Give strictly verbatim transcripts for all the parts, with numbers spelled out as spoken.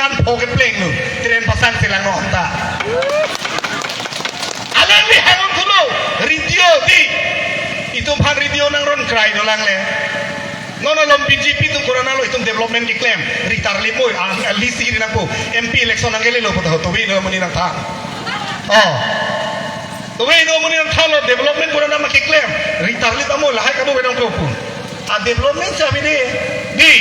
Kan pho kepleng lo, tren pasang selang no anta. Alangli hang-ong thulo, radio dei. Itum aphan radio nang ron krai dolang le. Non alom B J P atum kurang lo itum development keklem. Ritar limo, ah, list iri nangpo. M P election nangkelelo pu ta ho, tobi no amonit nangthan. Oh. Tobi no amonit nangthanlo development kurang ma keklem. Ritar lit amo lahai kamo benong to pu. A development si avi dei. Dei.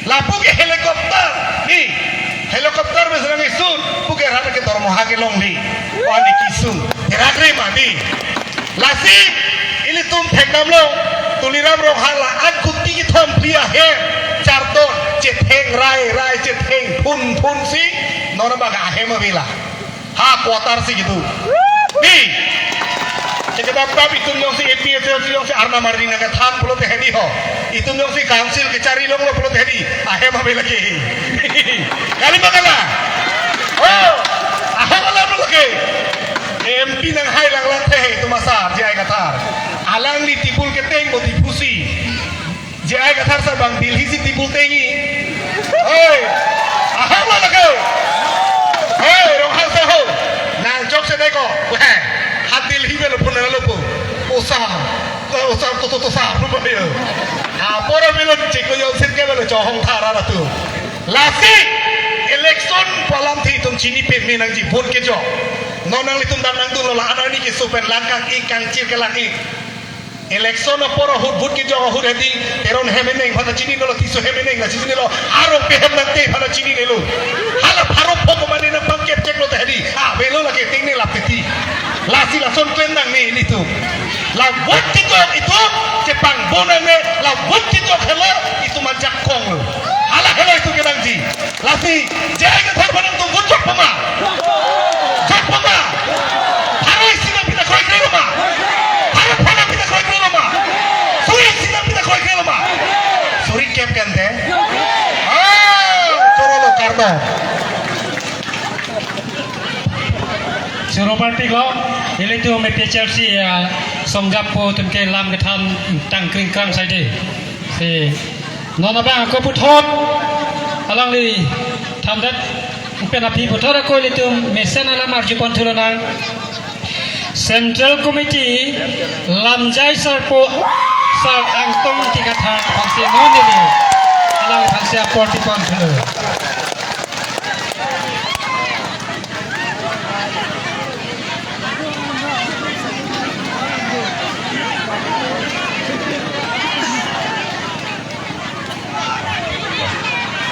Lapu ke helicopter. Dei. Helicopter pen selang isun. Pu ke rat ke dormoha kelong dei. Wani kisun. Herak re ma dei. Lasi ilitum thekdamlo. Tuliram Ronghang la-an kuti kethom phli ahem. Chardon. Chetheng rai rai chetheng phun phun si. Non abang ahem avela. Ha, quarter si kedo. Dei. Chekedap dap itum jongsi A P H L C jongsi arnam arni nangkethan pulote hedi ho. Itum jongsi council kechari longlo pulote hedi. Ahem ave lake. Kali ma kala? Oh, ahem alam lake. M P nanghai langlang the itum asar, J I Kathar. Alangli tibul keteng bo Diphu si. J I Kathar sar bang Delhi si tibul tengi. Hei, aham lo lake. Hei, Ronghang sar ho. Nang chok se dei ko. Weh, ha Delhi avelo pu nanglo pu. Osa, osa to to to sa pu ba yo. Ha, pora avelo chiko yo sit ke avelo chohong thara ratu. Lasi election pu alamthe itum chini pame nangji, vote kejok. Non nanglitum dam nangdunlo, la-an arni keso pen lang kang-ik kangchir kelang-ik. Election apor ahut, vote kejok ahut hedi, Teron hem eneng aphan chininelo, Tisso hem eneng aphan chininelo, arong pe hem nangte aphan chininelo. Hala pharo pho komane nangpangkep cheklo ta hedi. Ah, avelo lake tengne lap titi. Lasi lason klem nangne ilitum. La vote kejok itum, chepangbo nangne, la vote kejok helo, itum ajakong lo. Hala helo itum kenangji. Lasi, J I Kathar aphan nangtum vote jokpo ma? Jokpo ma? Pharo isi nangpi ta kroikre lo ma? Pharo pho nangpi ta kroikre lo ma? Suri isi nangpi ta kroikre lo ma? Suri kep kan te? Ah, choro lo karno. Choro parpik lo, ilitum A P H L C, ah, songjapo atum ke lam kethan tang kring krang saide. Si, non abang ako puthot, alangli thandet pen aphi puthot ako ilitum mesen alam arjupon thulonang. Central Committee lamjai sarpo sar Angtong Engti Kathar aphansi non neli alang aphansi apor tipon thulo.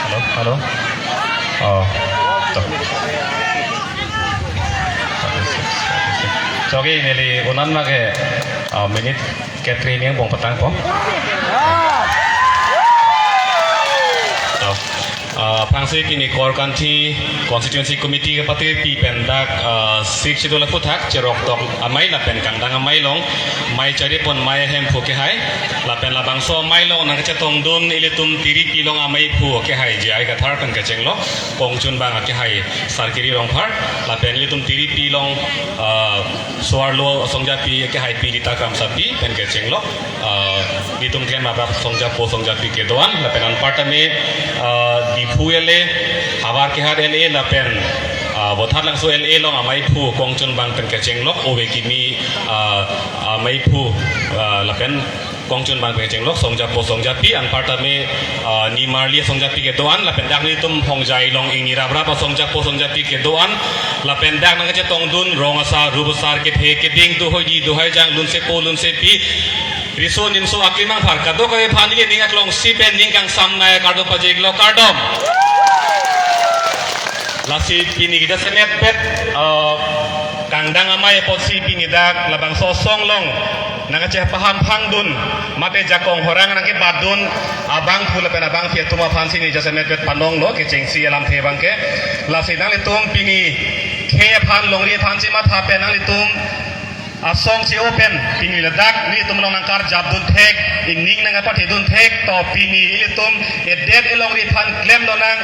Hello, hello. Oh, to. Thirty-six, thirty-six. Chogi neli unan ma ke, uh, minute ke training bong patang po. To. Uh, aphrangsi pini Korkanthi Constituency Committee kepatirpi pen dak, uh, Sixth Schedule aphuthak cheroktok amei lapen kangdang amei along mei charipon mei ahemphu kehai. Lapen labangso amei along nangkachetongdun ilitum tiripi along ameiphu kehai J I Kathar pen kechenglo, kongchunbang akehai Sarkiri Rongphar, lapen ilitum tiripi along, ah, so-arlo asongjapi akehai pi Rita Kramsapi pen kechenglo, ah, ilitum klem abang songjapo songjapi kedo-an, lapen anparta me, ah, Diphu L A, Howraghat L A, lapen, ah, Vothatlangso L A along ameiphu kongchunbang pen kechenglok, ove kimi, ah, ameiphu, ah, lapen kongchunbang pen kechenglok, songjapo songjapi, anparta me, ah, nimarli songjapi kedo-an, lapen dak nelitum hongjai along ingni raprap asongjapo songjapi kedo-an, lapen dak nangkachetongdun rong asar, rup asar, kethe keding, dohoidi dohaijang, lunsepo lunsepi, riso nimso akemang aphan kadokave aphan neli ning aklong si pen ning kangsam nai kardo pajirlo, kardom. Lasi pini kejasemet pen, ah, kangdang amei apotsi pini dak labangso asong along nangkachepaham phangdun, mate jakong horang nangkebatdun abangphu lapen abangpi atum aphansi neli jasemet pen panonglo, kechengsi alamthe abangke. Lasi nanglitum pini khei aphan longri aphansi matha pen nanglitum asong si open, pini ladak nelitum along nangkarjapdun thek, ining nangkapathedun thek, to pini ilitum edet elongri aphan klemlonang,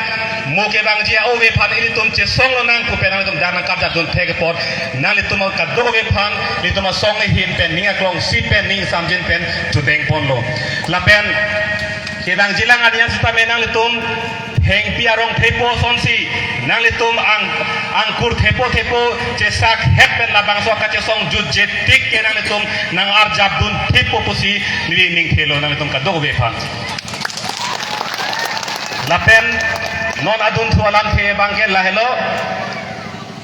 mo kevangji a-ove aphan ilitum chesonglonang pu pen nanglitum dak nangkarjapdun thek apot, nanglitum kadokave aphan nelitum asong ahin pen ning aklong si pen ning samjin pen chuteng ponlo. Lapen kevangjilang arni an sitame nanglitum Thengpi arong thepo asonsi nanglitum ang angkur thepo thepo chesak het pen labangso kachesong jutje tik ke nanglitum nang-arjap dun thepo pusi neli ning thelo nanglitum kadokave aphan. Lapen non adunthu alamthe abangke lahelo.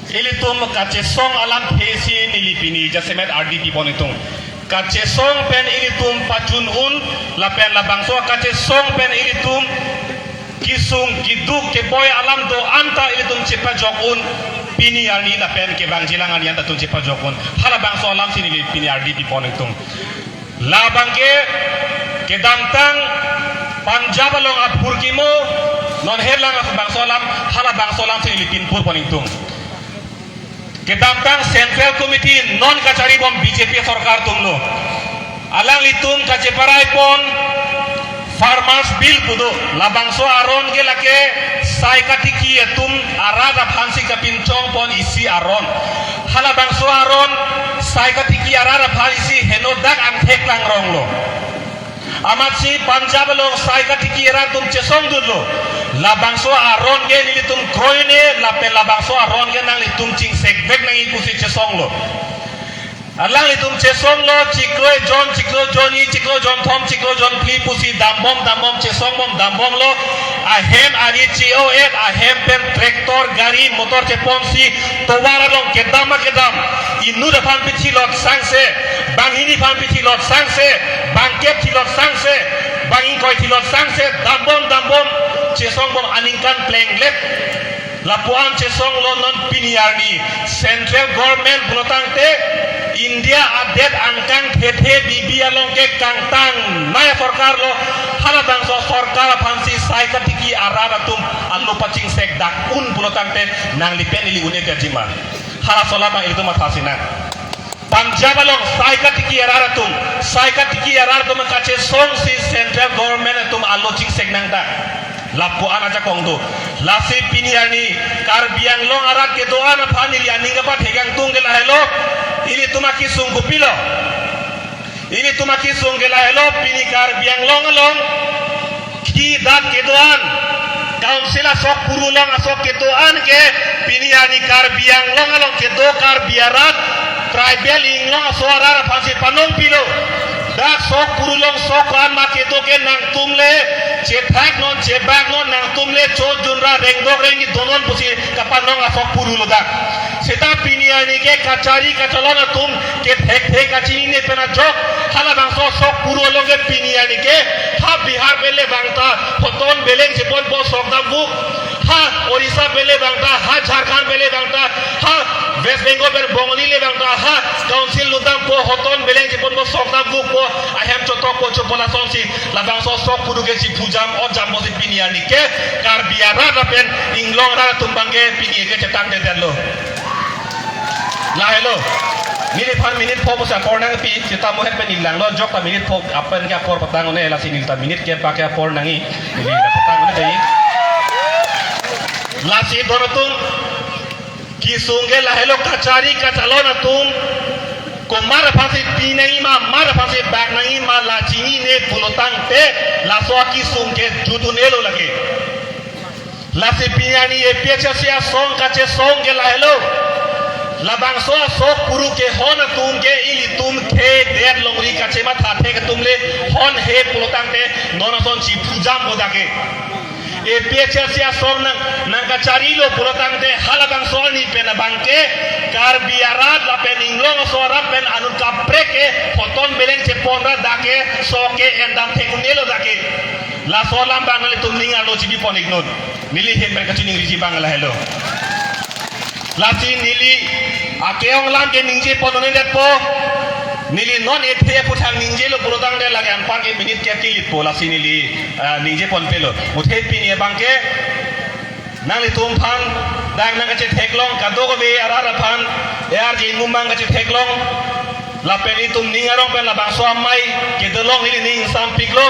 Ilitum kachesong alamthe si neli pini jasemet ardi pipon ingtung. Kachesong pen ilitum pachun un, lapen labangso kachesong pen ilitum kesung keduk keboi alam do-an ta ilitum chepajok un, pini arni lapen kevangjilang arni an ta tum chepajok un. Halabangso alam si neli pini ardi pipon ingtung. Labangke kedamtang Punjab along aphurkimo, non herlang bangso alam, halabangso alam si neli pinpur pon ingtung. Kedamtang Central Committee non kacharibom B J P sorkar atumlo. Alanglitum kacheparai pon Farmers Bill pu do, labangso aron ke lake sai katiki atum arat aphansi kapinchong pon isi aron. Halabangso aron sai katiki arat aphan isi henodak angthek langronglo. Amatsi Punjab along sai katiki arat atum chesongdunlo. Labangso aron ke nelitum kroine, lapen labangso aron ke nanglitum chingsekvek nangji pusi chesonglo. Alanglitum chesonglo, chiklo ejon, chiklo jonni, chiklo jonthom, chiklo jonphli pusi dambom, dambom, chesongbom, dambomlo. Ahem ari che-o-et, ahem pen tractor, gari, motor cheponsi tovar along kedam akedam, inut aphan pithilot sangse, banghini aphan pithilot sangse, bangkep thilot sangse, bang ingkoi thilot sangse, dambom, dambom, chesongbom aningkan plenglet. Lapu-an chesonglo, non pini arni Central Government pulotangte India adet angkang thethe bibi along ke kangtangnei asorkarlo. Halabangso sorkar aphansi sai katiki arat atum alo pachingsekdak un pulotangte nangli pen ili un-e kajima. Halaso alam abang ilitum matha sinang. Punjab along sai katiki arat atum, sai katiki arat atum kachesongsi Central Government atum alo chingsek nangta. Lapu-an ajakong do. Lasi pini arni Karbi Anglong arat kedo-an aphan ili aning kapathek ingtung ke lahelo. Ilitum akesung kopilo? Ilitum akesung ke lahelo, pini Karbi Anglong along kedo-an kedo-an, Council asok puru along asok kedo-an ke pini arni Karbi Anglong along kedo Karbi arat, tribal inglong aso arat aphansi panongpilo. Dak sok puru along sok ko-an ma kedo ke nangtumle chethak non, chebak non, nangtumle chojunra rengdok rengni donon pusi kapanong asok purulo dak. Seta pini arni ke kachari kachalon atum kethekthe kachinine pen ajok, halabangso sok puru along ke pini arni ke ha Bihar pen le bangta hoton beleng cheponpo sok damvuk, ha Orissa pen le bangta, ha Jharkhand pen le bangta, ha West Bengal pen Bongali le bangta, ha Council lutdampo hoton beleng cheponpo sok damvukpo, ahem chotokpo chopo lasonsi labangso sok puru ke chipujam otjampo si pini arni ke Karbi arat lapen inglong arat atum abangke pini ke chetangdetlo. Lahelo. Neliphan minute pho pusi apor nangpi, seta mo het pen neli langlo, jokta minute pho aphan ke apor patang un-e, lasi nelita minute kep ke apor nangji, neli la patang un-e dei. Lasi don atum, kesung ke lahelo, kachari kachalon atum komat aphansi pi nangji ma, komat aphansi bak nangji ma, la chinine pulotangte laso akesung ke jut un-elo lake. Lasi pini arni A P H L C asong kachesong ke lahelo. Labangso asok puru kehon atum ke ilitum thedet longri kachematha thek atum le honhe pulotangte non ason chipujampo dak ke. A P H L C asong nang, nangkacharilo pulotangte halabangso arni pen abangke Karbi arat lapen inglong aso arat pen anut kaprek ke hoton beleng cheponra dak ke sok ke endam thek un-elo dak ke. Laso alam abang nanglitum ning arlo chibipon iknon. Neli ahin pen kachiningriji abang lahelo. Lasi neli ake-ong alam ke ningjepon un-edetpo. Neli non ethe aphuthak ningjelo pulotangte lake anpar ke minute ke kilitpo, lasi neli, ah, ningjeponpelo. Muthe pini abangke nanglitum aphan dak nangkachetheklong, kadokave arat aphan, A R J Mumang kachetheklong. Lapen itum ning arong pen labangso amei kedo along ili ning sampiklo.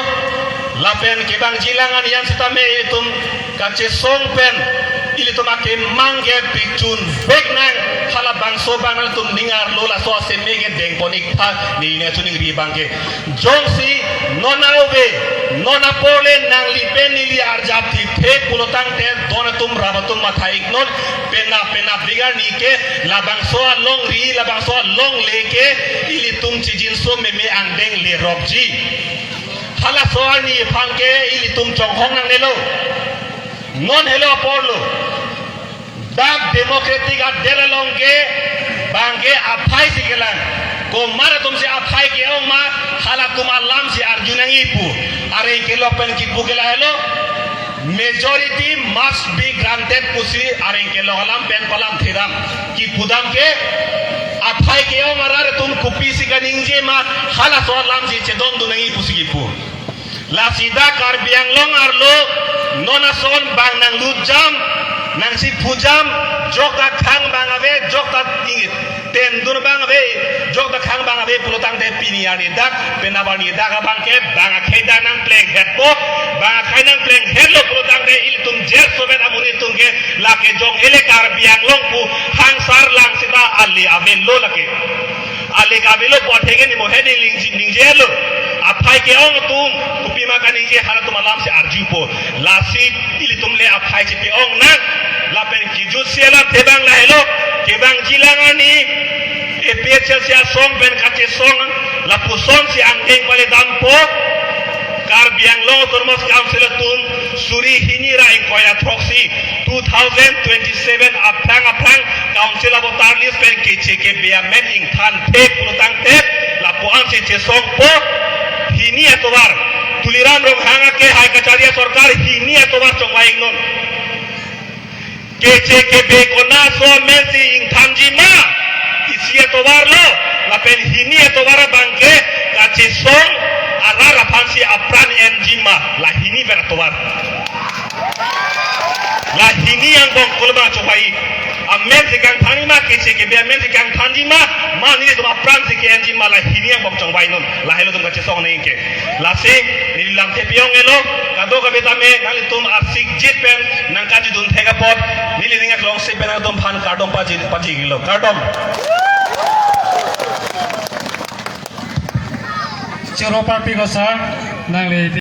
Lapen kevangjilang arni an sitame itum kachesong pen ilitum akemang ke pichunvek nang, halabangso abang nangtum ning arlo laso aseme ke dengpon iktha, neli nangchiningri abangke. Jongsi non ave, Non apor le nangli pen neli arjap thithek pulotangte don atum rap atum matha iknon, penap penap bigar ni ke labangso alongri labangso alongle ke ilitum chijinso meme angdeng le rokji. Halaso arni aphan ke ilitum chonghong nangnelo. Non helo apor lo. Dak democratic adet along ke bang ke aphai si kelang. Komat atum si aphai ke-ong ma, halatum alam si arju nangji pu. Areng kelok pen kipu ke lahelo, majority must be granted pusi areng kelok alam pen palam thedam. Kipudam ke aphai ke-ong arat atum kopi si kaningje ma, halaso alam si chedondun nangji pusi kipu. Lasi dak Karbi Anglong arlo non ason bang nanglutjam, nangsiphujam, jok ta khang bang ave, jok ta ingit tendun bang ave, jok ta khang bang ave pulotangte pini arni dak, penap arni dak abang ke bang akhei dak nangplenghetpo, bang akhei nangplenghetlo pulotangte ilitum jer sovet amonit atum ke lake jong ele Karbi Anglong pu hangsar lang sita ale avelo lake. Ale kavelo pu atheke ni mohe ni ningje, ningjelo. Aphai ke-ong atum, kopima kaningje halatum alam si arjupo. Lasi ilitum le aphai chepe-ong nang. Lapen kejut si alam thebang lahelo. Kevangji lang arni APHLC asong pen kachesong, lapuson si angdeng pale dampo. Karbi Anglong Autonomous Council atum suri hini ra ingkoi ra throksi two thousand twenty-seven aphrang aphrang council avoter list pen keche kebe amen ingthan thek pulotangte lapu-an si chesongpo. Hini atovar, Tuliram Ronghang ake hai kachari asorkar hini atovar chongvai iknon. Keche kebe konat aso amen si ingthanji ma, isi atovar lo, lapen hini atovar abang ke kachesong arat aphan si apran enji ma, la hini pen atovar. La hini angbong kolma chongvai. Amen si kangthanji ma, keche kebe amen si kangthanji ma, ma nelitum apran si ke-enji ma, la hini angbong chongvainon. Lahelo atum kachesong nangji ke. Lasi neli lam thepi-ong-elo, kadokave tame nanglitum arsik jit pen nangkachidun thek apot neli ning aklong si pen nangtum aphan kardom paji, pajilo. Kardom. Choro parpik osa, nangli